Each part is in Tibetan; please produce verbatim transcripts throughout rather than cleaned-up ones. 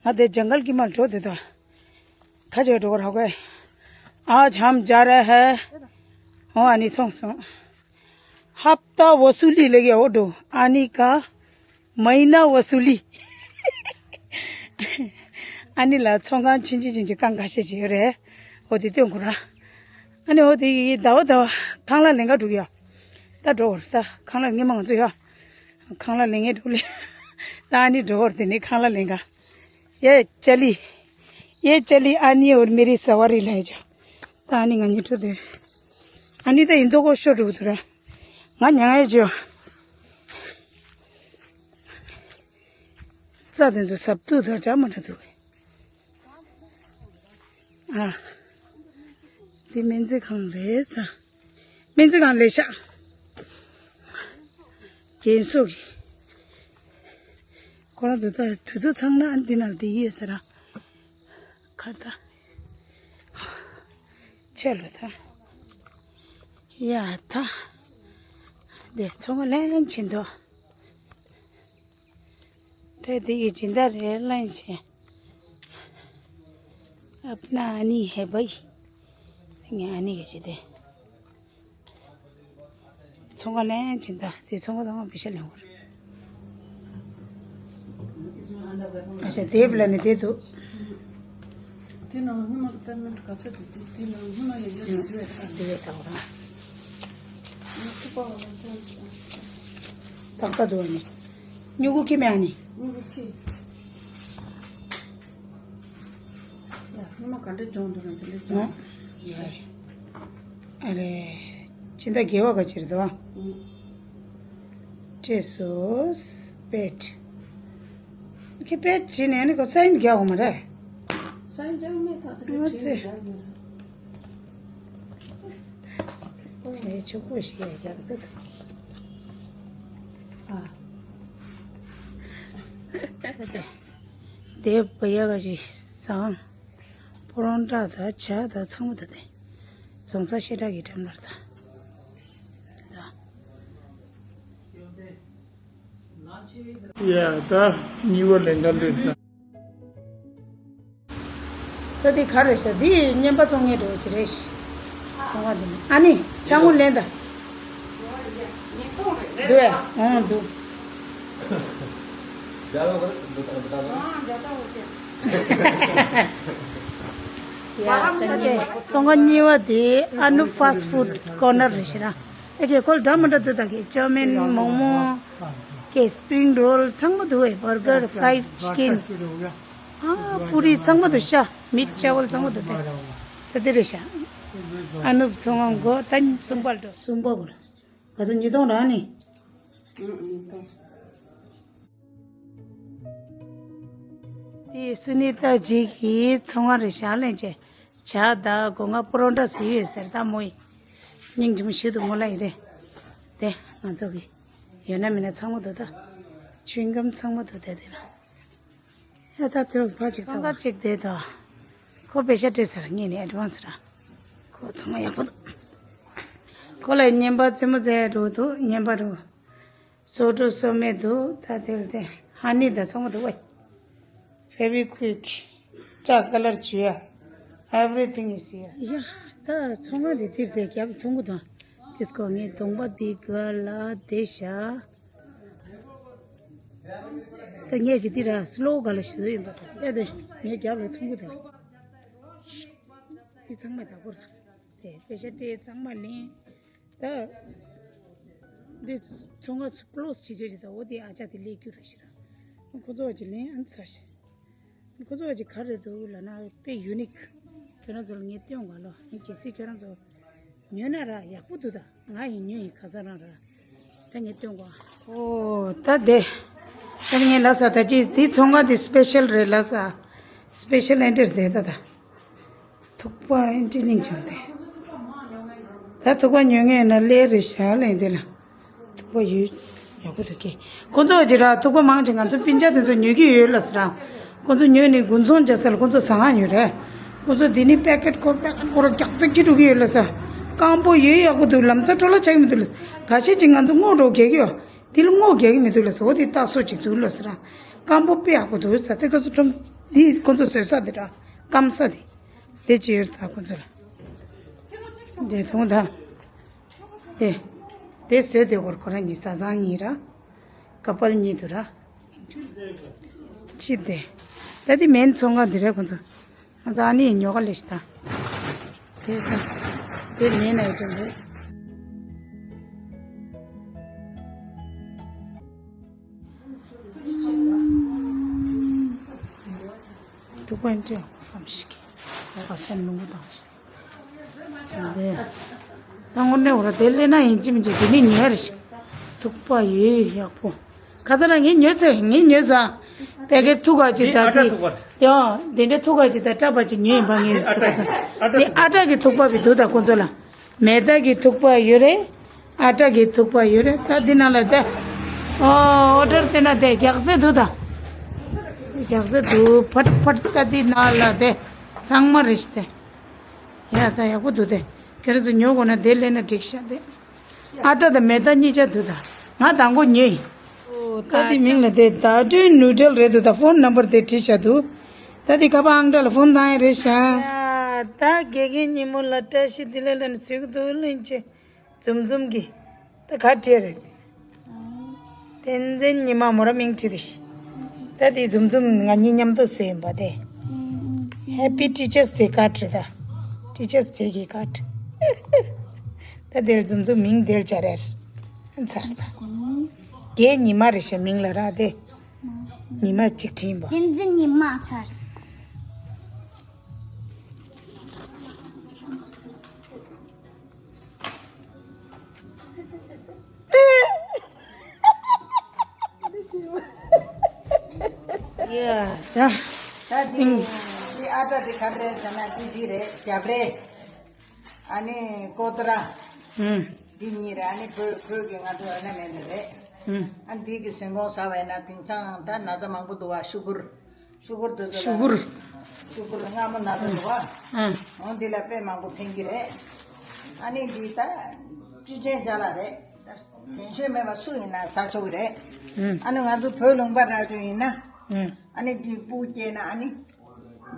ང་དེ་ཇང་གལ་གྱི་མར་འགྲོ་དེ་དང་། ཁ་ཆེ་འགྲོ་གར་ཧ་གོ། आज हम जा रहे हैं। ཨོ་ཨ་ནི་མཐོང་སོང་། हफ्ता वसूली ལེགས་ཡ་འོ་འགྲོ། ཨ་ནི་ཀ་མ་ཡིན་ན་ཝ་སུ་ལི། ཨ་ནི་ལ་ཚོང་ཁང་ཆུང་ཆུང་ཆུང་ཆུང་རྐང་ཁ་ཤས་ཅིག་ཡོད་རེད། འོ་དེ་སྟོན་དགོས་ར། ཨ་ནི་འོ་དེ་ཡི་ཟླ་བ་ཟླ་བ་ཁང་གླ་ལེན་ག་འགྲོ་གི་ཡ། ད་འགྲོ་བར་ད་ཁང་གླ་ངེས་མ་ང་ཚོ་ཡ། ཁང་གླ་ལེན་ངེས་འགྲོ་ལེ། ད་ཨ་ནི་འགྲོ་བར་དེ་ནི་ཁང་གླ་ལེན་ག། ये चली, ये चली आनी और मेरी सवारी ले जाओ। ད་ཨ་ནི་ང་གཉིས་འགྲོ་དེ། ཨ་ནི་ད་ཡིན་མདོག་ཁོ་ཤོར་འགྲོ་གི་འདུག་ར། ང་མྱ་ངན་བྱོས། རྩྭ་དེ་ཚོ་ཟབ་ཏུ་དང་འདྲ་མི་འདྲ་འདུག་ཨ། འདི་སྨན་རྩིས་ཁང་རེད་ས། སྨན་རྩིས་ཁང་ལས་ཤག་རྒན་གསོ་གི། ཁོ་རང་ཚོ་ད་དུས་ཚོད་ཚང་ན་ཨ་འདི་ནང་བསྡད་ཡོད་ས་ར། ཁ་ད། ཆེ་ལོ་ད། ཡ་ད། འདི་ཚོང་ཁང་ལན་ཆེན་འདུག་ད་འདི་གི་སྦྱིན་བདག་རེད་ལན་ཆེན། अपना आनी है भाई। ངའི་ཨ་ནི་གི་ཞིག་དེ། ཚོང་ཁང་ལེན་ཕྱིན་ད་དེ་ཚོང་ཁང་ཚང་མ་པེ་ཤ་ལེན་དགོས་རེད། ཨ་ཤ་དེབ་ལ་ནི་དེ་འདུག་དེ་ནང་སྔོན་མ་གི་པེ་མེན་ཊི་ག་ཚོད་འདུག་དེ་དེ་ནང་སྔོན་མ་ཡོད་ཡོད་འདུག་ཡོད་དང་། འདུག་ཡོད་དང་ར། ཐུག་པ་བ་ལ་ཐུག་ཏག་ཏག་འདུག་ཨ་ནི། སྨྱུ་གུ་ཁྱི་མེད་ཨ་ནི། སྨྱུ་གུ་ཁྱི། ཡ། སྔོན་མ་ག་འདྲ་སྦྱོང་འདུག་ན་དེ་འདྲ་སྦྱོང་། ཡ། ཨ་རེ། སྦྱིན་བདག་དགེ་བ་ག་ཅིར་དོ། སྤྲད་སོ། པེད། ཁྱེད་པེད་བྱས་ནས་ནི་ཁོ་སའིན་རྒྱག་འོང་མ་རེད། སའིན་རྒྱག་མེད་ད་དེ་འདྲ་ཨ་ཙི། བྱས་རྒྱག་ཡོད་རེད། ཨེ་ཆོག་པོ་ཞིག་རྒྱག་ཚེ། ཨ། དེ་བ་ཡ་ག་ཞིག་བཟང་། པོ་རོང་ཊ་དང་ཇ་དང་ཚང་མ་དང་དེ། རྫོང་ཚ་ཤེལ་བྲག་གི་འགྲེམས་ལར་དང་། དེ་དང་། ཡ་ད་ཉི་བ་ལེན་ག་ལེན་ན། ད་འདི་ག་རེད་ཤག་འདི་རྔན་པ་བཙོང་མཁན་འདྲ་བོ་ཅིག་རེད་ཤག་ཚོང་ཁང་འདི་ནས་ཨ་ནི་ཆང་མོ་ལེན་ད། འདུག་ཨ། འོང་འདུག་ཡ་ད་ལྟ་ཚོང་ཁང་གཉིས་པ་དེ་ཨ་ནུ་ཕཱ་སི་ཊི་ཕུཌ་ཀོར་ནར་རེད་ཤག་ར། ཨེ་ཀེ་ཁོལ་འདྲ་མི་འདྲ་འདུག་ད་ཀེ་ཅོ་མིན་མོག་མོག་ཀེ་སི་པི་རིང་རོལ་ཚང་མ་འདུག་ཨེ། བར་གར་ཕ་རའིཌ་ཅི་ཀིན། ཨ་པུ་རི་ཚང་མ་འདུག་ཤག་མིད་ཅ་ཝལ་ཚང་མ་འདུག་སྟེ། ད་དེ་རེད་ཤག་ཨ་ནུབ་ཚོང་ཁང་གོ་ད་གསུམ་པ་འགྲོ། གསུམ་པ་གོ་ག་ཚོད་ཉིས་སྟོང་རང་ནི། ཨང་ཨང་ཏོ། དེ་སུ་ནི་ཏ་ཇི་གི་ཚོང་ཁང་རེད་ཤག་ལན་ཅེ། ཇ་དང་སྒོ་ང་པོ་རོ་ཊ་ཟེར་ཡོད་ཟེར་ད་མོ་ཡི། སྙིང་རྗེ་མོ་ཞུ་འདུག་མོ་ལ་ཡི་དེ། དེ་ང་ཚོ་གི་ཡོད་ན་མེད་ན་ཚང་མ་འདུག་ད། ཆུན་སྒམ་ཚང་མ་འདུག་དེ་དེ་ལ། ཡ་ད་དེ་བ་ཅིག་ཚང་ཁ་ཅིག་དེ་དང་། ཁོ་པེ་ཤ་སྤྲད་ཟེར་ངས་ནི་ཨེ་ཌི་ཝན་སི་ར། ཁོ་ཚང་མ་ཡག་པོ་འདུག་ཁོ་ལ་རྔན་པ་རྩེད་མོ་རྩེ་འགྲོ་འདུག་རྔན་པ་འགྲོ། སོ་འགྲོ་སོ་མེད་འདུག་ད་དེ་ལ་དེ་ཧ་ནི་ད་ཚང་མ་འདུག་བས། ཕེ་བི་ཀུ་ཡིག་ཊ་ཀ་ལར་བྱུ་ཡ། Everything is here. ཡ་ད་ཚོང་ཁང་དེ་དེར་དེ་རྒྱབ་ཚོང་གི་དང་། དེ་སྐོར་ངས་གདོང་པ་འདི་ག་ལ་བསྡད་བཞག་ད་ངས་ཀྱི་འདི་ར་སི་ལོ་ག་ལ་ཞུ་ཡིན་པ་དང་ཨེ་དེ་ངས་རྒྱབ་ལ་ཐུང་གུ་དང་འདི་ཚང་མ་ད་སྐོར་དང་དེ་པེ་ཤ་སྤྲད་ཚང་མ་ལེན་ད་འདི་ཚོང་ཁང་ཚུ་ཀློ་སི་བྱེད་རྒྱུ་ཞིག་དང་འོ་དེ་ཨ་ཅག་དེ་ལས་རྒྱུ་རེད་ཤི་ར་ཁོ་ཚོ་བ་ཅིག་ལེན་ཨ་ནི་ཚ་ཤི། ཁོ་ཚོ་གཅིག་ག་རེ་འདུག་ལབ་ན་དཔེ་ཡུ་ནིག་ཁྱོད་རང་ཚོ་ལ་ངས་སྟོན་དགོས་ལོ། ངས་གལ་སྲིད་ཁྱོད་རང་ཚོ་ཉོས་ན་ར་ཡག་པོ་འདུག་ད་ང་ཡིན་ཉོས་ཡིན་ག་ཚ་རང་ར་ད་ངས་སྟོན་དགོས། ཨོ་ད་དེ་ད་ངས་ལབ་ས་ད་ཅི་འདི་ཚོང་ཁང་འདི་སི་པེ་ཤལ་རེད་ལབ་ས། སི་པེ་ཤལ་ཨེ་འདྲེར་དེ་ད་ད། ཐུག་པ་ཨེ་འདྲེ་གླིང་བྱུང་སྟེ། ད་ཐུག་པ་ཉོ་ངེས་ན་ལས་རེད་བཞག་ལས་འདི་ལ། ཐུག་པ་ཡོད། ཡག་པོ་འདུག་གི་ཁོ་ཚོ་ཅི་ར་ཐུག་པ་མང་ཆེ་ང་ཚོ་སྤུན་ཆ་དེ་ཚོ་ཉོ་གི་ཡོད་ལ་ཟེར་ར། ཁོ་ཚོ་ཉོས་ནས་དགུན་ཚོང་རྒྱག་ས་ལ་ཁོ་ཚོ་ཟ་ཁང་ཡོད་རེད། ཁོ་ཚོ་འདི་ནི་པེ་ཀེ་ཊི་ཁོ་པེ་ཀེ་ཊི་ཁོ་ར་རྒྱག་རྩེ་ཁྱི་འགྲོ་གི་ཡོད་ལ་ཟེར། རྐང་པོ་ཡོད་ཡག་པོ་འདུག་ལམ་སང་འཕྲོ་བརླག་ཆགས་ཀྱི་མི་འདུག་ལ་ཟེར། འགའ་ཤས་ཅིག་ང་ཚོ་སྔོ་འགྲོ་གས་ཀྱི་ཡོད། དེ་ལ་སྔོ་གས་ཀྱི་མི་འདུག་ལ་ཟེར། འོ་དེ་ལྟ་སོ་ཅིག་འདུག་ལ་ཟེར་ར། སྐམ་པོ་དཔེ་ཡག་པོ་འདུག་ས། དེ་ཁོ་ཚོ་ཁྲོམ་འདི་ཁོ་ཚོ་བཟོས་ས་དེ་འདྲ་སྐམ་ས་དེ། དེ་ཅི་ཡོད་ད་ཁོ་ཚོ་ལ། དེ་མཐོང་ད། དེ། དེ་བཟོས་དེ་ཧོར་ཁོ་རང་གི་བཟའ་ཚང་གཉིས་ར། ཀ་པལ་གཉིས་འདུག་ར། ཅི་དེ། ད་དེ་མེན་ཚོང་ཁང་དེ་རེད་ཁོ་ཚོ། ང་ཚོ་ཨ་ནི་ཉོ་ག་ལས་ཤི་ད། དེ་ཚོ། དེ་མེན་ཨའི་ཊེམ་རེད། ཐུག་པ་ཨིན་ཏྲེ་ཨམ་ཤི་ཀི། ཡ་ག་སེམས་ལུང་པ་དང་ཤི། དེ། ད་དངོས་གནས་འོ་ར་དེ་ལས་ན་ཡིན་གཅིག་མིན་གཅིག་དེ་ནི་ཉོས་རེ་ཤི། ཐུག་པ་ཡོད་ཡག་པོ། ཁ་ས་ན་ངས་ཉོས་ཚེ་ངས་ཉོས་ས། པེ་ཀེ་ཊི་ཐུག་ག་ཅིག་ད་དེ། ཡ། དེ་འདྲ་ཐུག་ག་ཅིག་ད་སྐྲ་པ་ཅིག་ཉོས་ཡིན་པ་ངས་ཁ་ས། དེ་ཨ་ཊ་གི་ཐུག་པ་བི་འདུག་ད་ཁོང་ཚོ་ལ། མེ་ད་གི་ཐུག་པ་ཡོད་རེད། ཨ་ཊ་གི་ཐུག་པ་ཡོད་རེད། ད་འདི་ནང་ལ་དེ། ཨོ་ཨོ་ཌར་དེ་ན་དེ་རྒྱག་རྩེ་འདུག་ད། རྒྱག་རྩེ་འདུག་ཕར་ཕར་ད་འདི་ནང་ལ་དེ། ཚང་མ་རེད་ཤི་དེ། ཡ་ད་ཡག་པོ་འདུག་དེ། ཁྱེད་རང་ཚོ་ཉོ་དགོས་ན་དེ་ལེན་ན་འགྲིག་ཤག་དེ། ཨ་ཊ་དང་མེ་ད་གཉིས་ཆ་འདུག་ད། ང་དང་པོ་ཉོས་ཡིན། ཨོ་ད་དེ་མིང་ལ་དེ་ད་ཏྲུའི་ནུ་ཌལ་རེད་འདུག་ད་ཕོན་ནམ་བར་དེ་བྲིས་བཞག་འདུག་ད་དེ་ཁ་པར་ཨང་གྲངས་ལ་ཕོན་བཏང་ཡ་རེད་ཤག་ཡ་ད་དགེ་རྒན་ཉིན་མོ་ལ་བཀྲ་ཤིས་བདེ་ལེགས་ལན་ཟུག་ཏུ་ལན་ཆེ། འཛུམ་འཛུམ་གྱི། ད་ག་བྲིས་རེད། བསྟན་འཛིན་ཉི་མ་མོ་ར་མིང་བྲིས་ཏེ་ཤི། ད་དེ་འཛུམ་འཛུམ་ང་གཉིས་མཉམ་དུ་བཟོས་ཡིན་པ་དེ། Happy Teachers Day card རེད་ད། Teachers Day གི་card། ད་དེར་འཛུམ་འཛུམ་མིང་དེར་སྦྱར་རེད། ཚར་ད། རྒན་ཉི་མ་རེད་ཤག་མིང་ལ་ར་དེ། ཉི་མ་གཅིག་བྲིས་ཡིན་པ། བསྟན་འཛིན་ཉི་མ་ཚར། ཡ་ད། ད་འདི་འདི་ཨ་ཏྲ་འདི་ག་རེ་རེད་ཟེར་ན་འདི་འདི་རེད། རྒྱབ་རེད། ཨ་ནི་ཀོ་ཏ་ར། ཧུམ། འདི་གཉིས་རེད། ཨ་ནི་བོད་བོད་ཀྱི་ང་ཚོ་ཨོར་ན་མེན་ཊི་རེད། ཧུམ། ཨ་འདི་གི་སེན་གོང་ཟ་བས་ན་དེང་སང་ད་ན་ཚ་མང་པོ་འདུག་བ། ཤུ་གུར། ཤུ་གུར་དེ་ཚོ་ལ། ཤུ་གུར། ཤུ་གུར་མངར་མོ་ན་ཚ་འདུག་བ། ཨང་། འོ་འདི་ལ་དཔེ་མང་པོ་ཕན་གྱི་རེད། ཨ་ནི་འདི་ད་བཅུད་ཅན་ཅ་ལག་རེད། ད་རྒན་གཞོན་མེད་པ་སུ་ཡིན་ན་ཟ་ཆོག་གི་རེད། ཨང་། ཨ་ནི་ང་ཚོ་བོད་ལུང་པ་ར་ཅོ་ཡིན་ན། ཨང་། ཨ་ནི་འདི་སྤུ་སྐྱེས་ན་ཨ་ནི།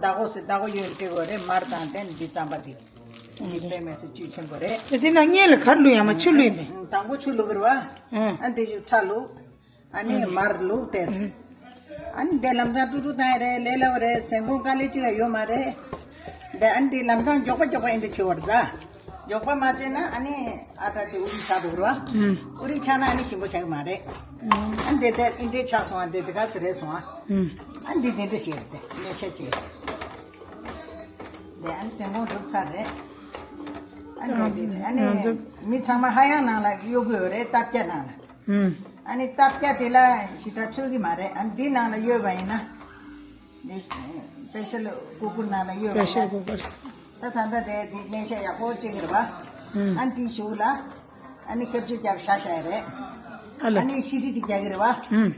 ཟླ་གོ་སི་ཟླ་གོ་ཡོད་སྐྱེ་དགོས་རེད། མར་དང་དེ་འདི་རྩམ་པ་འདི། འདི་དཔེ་མེད་སི་བཅུད་ཆེན་པོ་རེད། དེ་དེ་ན་སྔོན་ལ་གར་བླུགས་ཡང་མ་ཆུ་བླུགས་མེད། དང་པོ་ཆུ་བླུགས་རེད་བ། ཨང་། ཨ་འདི་ཆུ་ཚ་བླུགས། ཨ་ནི་མར་ལུག་དེ། ཨ་ནི་དེ་ལམ་སང་ཀྲུག་ཀྲུག་བཏང་ཡ་རེད། ལས་སླ་བོ་རེད། སེན་གོང་དཀའ་ལས་ཅི་ཡང་ཡོད་མ་རེད། དེ་ཨ་ནི་དེ་ལམ་སང་མགྱོགས་པ་མགྱོགས་པ་ཨེ་འདྲ་བྱེད་བར་ད། མགྱོགས་པ་མ་བྱས་ན་ཨ་ནི་ཨ་ད་དེ་ཨུ་རི་ཆགས་འགྲོ་གི་རེད་བ། ཨུ་རི་ཆགས་ན་ཨ་ནི་ཞིམ་པོ་ཆགས་ཀྱི་མ་རེད། ཨ་ནི་དེ་དེ་ཨེ་འདྲ་ཆགས་སོང་བ། དེ་དེ་ག་ཚོད་རེད་སོང་བ། ཨ་ནི་དེ་དེ་འདྲ་བྱེད་རེད། དེ་ལས་ཤ་བྱེད། དེ་ཨ་ནི་སེན་གོང་འགྲུབ་ཚར་རེད། ཨ་ནི་དེ་ཨ་ནི་མི་ཚང་མ་ཧ་ཡང་ནང་ལ་གཡུག་གི་ཡོད་རེད། ཐབ་ཀྱ་ནང་ལ། ཨུམ། ཨ་ནི་ཐབ་ཀྱ་དེ་ལ་ཞེ་དྲག་ཚོད་ཀྱི་མ་རེད། ཨ་ནི་འདི་ནང་ལ་གཡུགས་པ་ཡིན་ན། འདི་པེ་ཤལ་ཀུ་ཀུར་ནང་ལ་གཡུགས་པ་པེ་ཤལ་ཡིན་ན། ཀུ་ཀུར། ད་ད་ལྟ་དེ་འདི་ལེན་ཤ་ཡག་པོ་བྱེད་ཀྱི་རེད་བ། ཨུམ། ཨ་ནི་དེའི་གཞུག་ལ། ཨ་ནི་ཁེབས་ཆུ་རྒྱབ་བཞག་བཞག་ཡ་རེད། ཨ་ལེ། ཨ་ནི་ཤི་ཁྲི་གཅིག་རྒྱག་གི་རེད་བ། ཨུམ།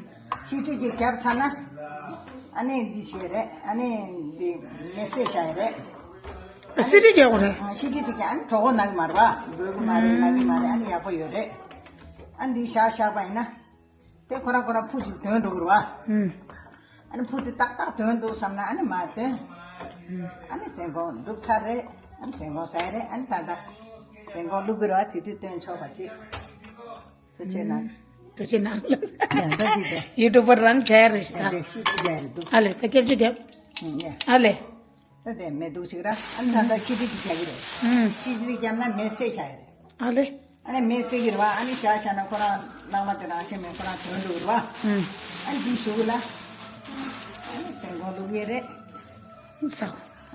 ཤི་ཁྲི་གཅིག་རྒྱབ་ཚར་ན། ཨ་ནི་འདི་བྱས་རེད། ཨ་ནི་འདི་མེ་བསྲེགས་བཞག་ཡ་རེད། ཨ་ཤི་ཁྲི་རྒྱག་དགོས་རེད། ཨ་ཤི་ཁྲི་གཅིག་རྒྱག་ཨ་ནི་གྲོད་ཁོག་ན་གི་མ་རེད་བ། འབོལ་གི་མ་རེད། ན་གི་མ་རེད། ཨ་ནི་ཡག་པོ་ཡོད་རེད། ཨ་ནི་འདི་བཞག་བཞག་པ་ཡིན་ན། དེ་ཁོ་རང་ཁོ་རང་ཕུ་གཅིག་དོན་འགྲོ་གི་རེད་བ། ཨུམ། ཨ་ནི་ཕུ་དེ་ཏག་ཏག་དོན་འདུག་བསམ་ན་ཨ་ནི་མར་དོན། ཨ་ནི་སེན་གོང་འགྲུབ་ཚར་རེད། ཨ་ནི་སེན་གོང་ཟ་ཡ་རེད། ཨ་ནི་ད་ལྟ་སེན་གོང་བླུག་གི་རེད་བ། དེ་དུས་དོན་ཆོག་པ་ཅིག་ཐུགས་རྗེ་གནང་། ཐུགས་རྗེ་གནང་། ཡང་ད་འདི་དེ། ཡུ་ཊུབ་པར་རང་བྱས་རེད་ཤག་ད། ཤི་ཁྲི་རྒྱག་རེད་འདུག་ཨ་ལེ། ད་ཁེབས་ཆུ་རྒྱབ། ཨ་ལེ། ད་དེ་མེ་འདུག་ཅིག་ར། ཨ་ནི་ད་ལྟ་ཤི་ཁྲི་གཅིག་རྒྱག་གི་རེད། ཤི་ཁྲི་རྒྱབ་ན་མེ་བསྲེགས་བཞག་ཡ་རེད། ཨ་ལེ། ཨ་ནི་མེ་བསྲེགས་ཀྱི་རེད་བ། ཨ་ནི་བཞག་བཞག་ན་ཁོ་རང་ནང་མ་དེ་རང་བཞིན་མེད་ཁོ་རང་དོན་འགྲོ་གི་རེད་བ། ཨ་ནི་འདི་གཞུག་ལ། ཨ་ནི་སེན་གོང་བླུག་ཡས་རེད། ཟ།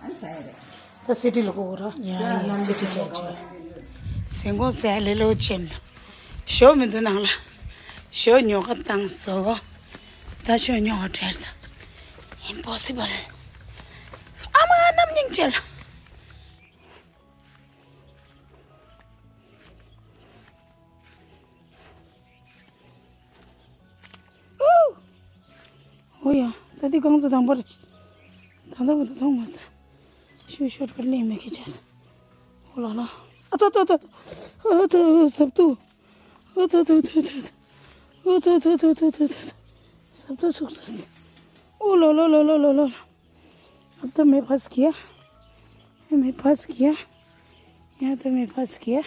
ཨ་ནི་ཟ་ཡས་རེད། ད་སི་ཊི་ལ་གོ་གོ་ར། ཡ་ཡ་སི་ཊི་ལ་གོ། སེན་གོང་ཟ་ལེ་ལོ་ཅེམ་དང་། ཞོ་མི་འདུག་ནང་ལ། ཞོ་ཉོ་ག་བཏང་སོ། ད་ཞོ་ཉོ་བ་བྲེལ་ད། Impossible། ཨ་མ་རྣམ་སྙིང་རྗེ་ལ། ཨོ་ཡ། ད་འདི་རྐང་ཚ་དང་པོ་རེད། ད་ལྟ་བུ་ད་མཐོང་མ་སོང་། ཤུ་ཤོར་བར་ལེན་མེད་ཁི་ཆ། ཨོ་ལ་ལ། ཨ་ཙ་ཙ་ཙ། ཨ་ཙ་ཙ་ཙ། ཨ་ཙ་ཙ་ཙ། ཨ་ཙ་ཙ་ཙ། ཨ་ཙ་ཙ་ཙ། ཟབ་ཏུ་ཚུགས་ས། ओ लो लो लो लो लो लो। अब तो मैं फंस गया। मैं फंस गया। यहाँ तो मैं फंस गया।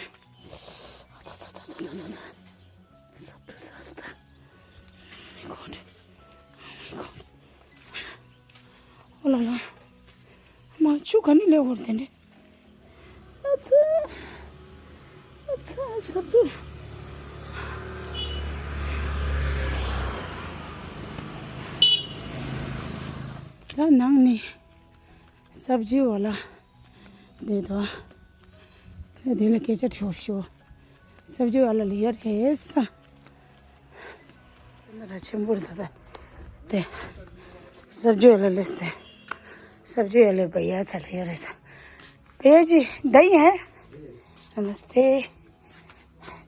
सब तो सस्ता। Oh my God। Oh my God। ओ ला ला। माचू खानी ले और देने। अच्छा। अच्छा, सब तो। ད་ནང་ནས་སབ་ཇི་བ་ལ་བསྡད་དོ། ད་དེ་ལ་སྐད་ཆ་དྲི་བ་ཞུ། སབ་ཇི་བ་ལ་ལ་ཡོད་རེད་ས། ད་ར་ཆེན་པོ་རེད་ད། ད་དེ་སབ་ཇི་བ་ལ་ལས་ཏེ། སབ་ཇི་བ་ལ་བ་ཡ་ཚ་ལ་ཡོད་རེད་ས། भैया जी, दही है? नमस्ते।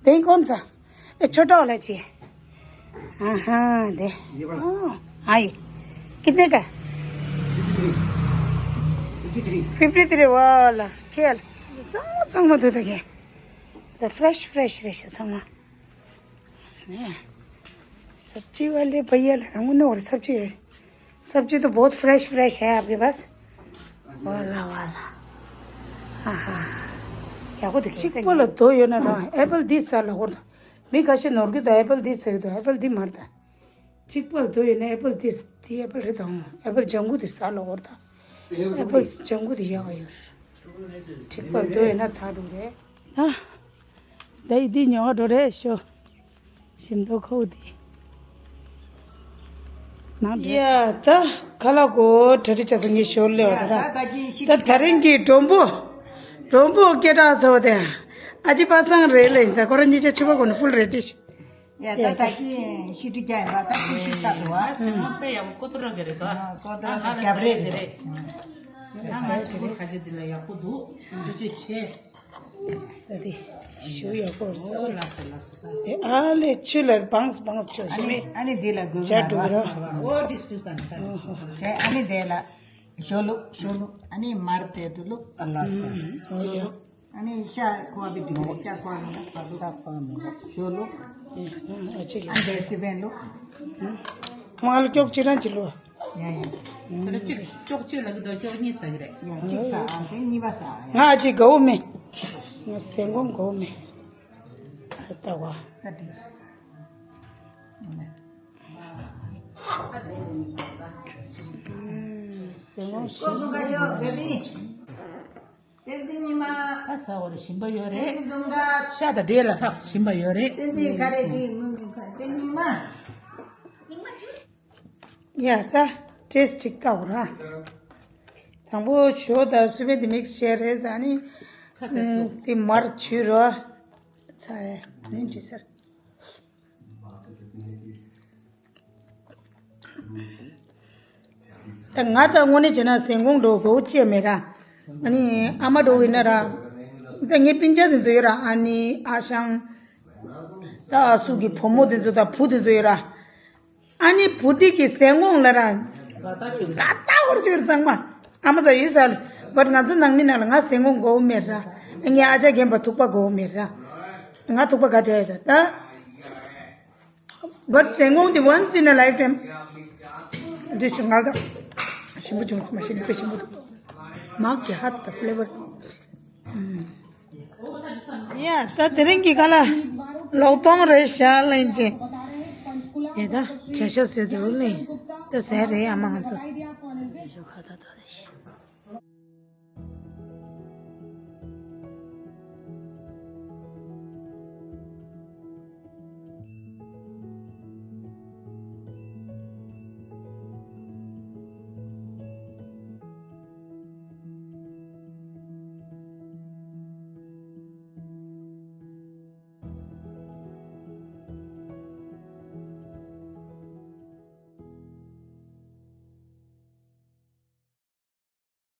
दही कौन सा? ये छोटा वाला चाहिए। हाँ, हाँ, दे। ये वाला। हाँ, हाँ, ये। कितने का? Fifty three. Fifty three. Fifty three वाला। खेल। चांग, चांग मत होता क्या? तो फ्रेश, फ्रेश, फ्रेश, चांग। ने, सब्जी वाले भैया लगा, उन्होंने और सब्जी है। सब्जी तो बहुत फ्रेश, फ्रेश है आपके पास। वाला, वाला। हाँ, हाँ। या को देखिए। चिक पोलो दो यो ना रहा। एप्पल दिस साल हो रहा। मैं कसे नोर के तो एप्पल दिस से तो एप्पल दी मारता। चिक पोलो दो यो ना एप्पल दिस, दी एप्पल रहता हूँ। एप्पल जंगू दिस साल हो रहा। एप्पल जंगू दिया हो यार। चिक पोलो दो यो ना था डू रे। हाँ। ད་ཡི་དེ་ཉོ་འགྲོ་རེད་ཤོ། ཞིམ་མདོག་ཁོག་དེ། ནང་འདྲ། ཡ་ད་ཁ་ལག་གོ་གྲ་སྒྲིག་བྱ་ཚང་གི་ཞོར་ལེ་བ་ད་ར། ད་ད་གིན་ཤི་ད་ད་རིང་གི་མགྲོན་པོ། མགྲོན་པོ་སྐད་གྲགས་ཚ་བ་དེ། ཨ་ཅི་པ་སངས་རེད་ལེ་ད་ཁོ་ར་གཉིས་ཆ་ཆུ་བ་གོ་ནི་ཕུལ་རེད་ཏིཤ། ཡ་ད་ད་གིན་ཤི་དྲི་རྒྱ་ཡིན་པ་ད་ཁུ་ཤི་ས་དུ་བ། ཨ་སེ་མོ་པེ་ཡ་མོ་ཀོ་ཏོ་ར་གི་རེད་དོ། ཀོ་ཏོ་ར་གི་རྒྱབ་རེད་རེད། ཨ་ང་ཤི་ཁ་ཅི་དེ་ལ་ཡག་པོ་འདུག་ཐུགས་རྗེ་ཆེ། ད་དེ་ཞུ་ཡག་པོ་རེད་ས། ཨོ་ལགས་སོ་ལགས་སོ་ལགས་སོ། དེ་ཨ་ལས་ཆུ་ལ་བང་སི་བང་སི་ཆོ་ཞི་མེ། ཨ་ནི་དེ་ལ་དགོས་ཅ་ན་འགྲོ་ར། ཨོ་དིས་ཏུ་སན་ཁ་ཆེ། ཨ་ནི་དེ་ལ་ཞོ་ལུ་ཞོ་ལུ་ཨ་ནི་མར་པེ་ཏུ་ལུ། ཨ་ལགས་སོ། ཨོ་ཡ། ཨ་ནི་ཤ་ཁོ་བ་བི་དུ་ཤ་ཁོ་བ་མི་ལ་ཁ་ལུ། ཤ་ཁོ་བ་མི་ལ། ཞོ་ལུ། ཨ་ཅིག་ཨ་འདྲེ་སི་བེན་ལུ། ཁོང་ཨ་ལུ་ཀྱོག་ཅི་རང་ཅི་ལུ། ཡ་ཡ། ཁྱོད་གཅིག་ཅོག་གཅིག་ལ་གི་དོ་ཅོག་གཉིས་ཟ་གི་རེད། ཡ་གཅིག་ཟ་ཨ་དེ་གཉིས་པ་ཟ་ཨ་ཡ། ང་ཅིག་དགའ་བོ་མེད། ང་ཟན་གོང་དགའ་བོ་མེད། ད་ལྟ་བ། ད་དེ་ཟ། ཟན་གོང་ཞིག་ཟ། བསྟན་འཛིན་ཉི་མ། ཁ་ཟ་བར་ཞིམ་པ་ཡོད་རེད། བསྟན་འཛིན་རྫོང་དགའ། ཤ་དང་འབྲས་ལ་ལྷག་ཞིམ་པ་ཡོད་རེད། བསྟན་འཛིན་ག་རེ་དེ་མི་མི་ཁ་བསྟན་འཛིན་ཉི་མ། ཡ་ད་ཏེས་ཅིག་ལྟ་འོ་ར། དང་པོ་ཞོ་དང་སུ་མེ་དེ་མིག་སི་བྱས་རེད་ཟ་ནི། ཚ་ཏེས་སོ། དེ་མར་བྱུས་རོ། ཚ་ཡ་ནི་འདྲི་ཟེར། ད་ང་ད་དངོས་གནས་བྱས་ན་ཟན་གོང་འགྲོ་དགོས་ཅི་མེད་ར། ཨ་ནི་ཨ་མ་འགྲོ་ཡིན་ན་ར། ད་ངའི་སྤུན་ཀྱག་དེ་ཚོ་ཡོད་ར་ཨ་ནི་ཨ་ཞང་། ད་ཨ་སུ་གི་བུ་མོ་དེ་ཚོ་ད་བུ་དེ་ཚོ་ཡོད་ར། ཨ་ནི་བུ་ཁྲིད་ཀྱི་ཟན་གོང་ལ་ར། ད་ལྟ་བོར་ཅིག་གཙང་མ། ཨ་མ་ཚ་ཡིན་ས་ལ། བར་ང་ཚོ་ནང་མི་ནང་ལ་ང་ཟན་གོང་དགོས་མེད་ར། ངའི་ཨ་ཅག་རྒན་པ་ཐུག་པ་དགོས་མེད་ར། ང་ཐུག་པ་ག་འདྲ་ཡོད་ད། བར་ཟན་གོང་དེ་once in a lifetime། འདི་ཞུ་ང་ད། ཞིམ་པོ་བྱུང་སོང་མ་ཤེས་ནི་དཔེ་ཞིམ་པོ་འདུག་མག་གི་ཧ་ད་ཕི་ལེ་བར། ཡ་ད་དེ་རིང་གི་ཁ་ལ་ལོག་གཏོང་རེད་ཤག་ལེན་ཅེ། ཡ་ད་བྱ་ཤ་བཟོས་འདུག་ལེ། ད་ཟས་རེད་ཨ་མ་ང་ཚོ། བྱ་ཤ་ཁ་ད་ད་རེད་ཤག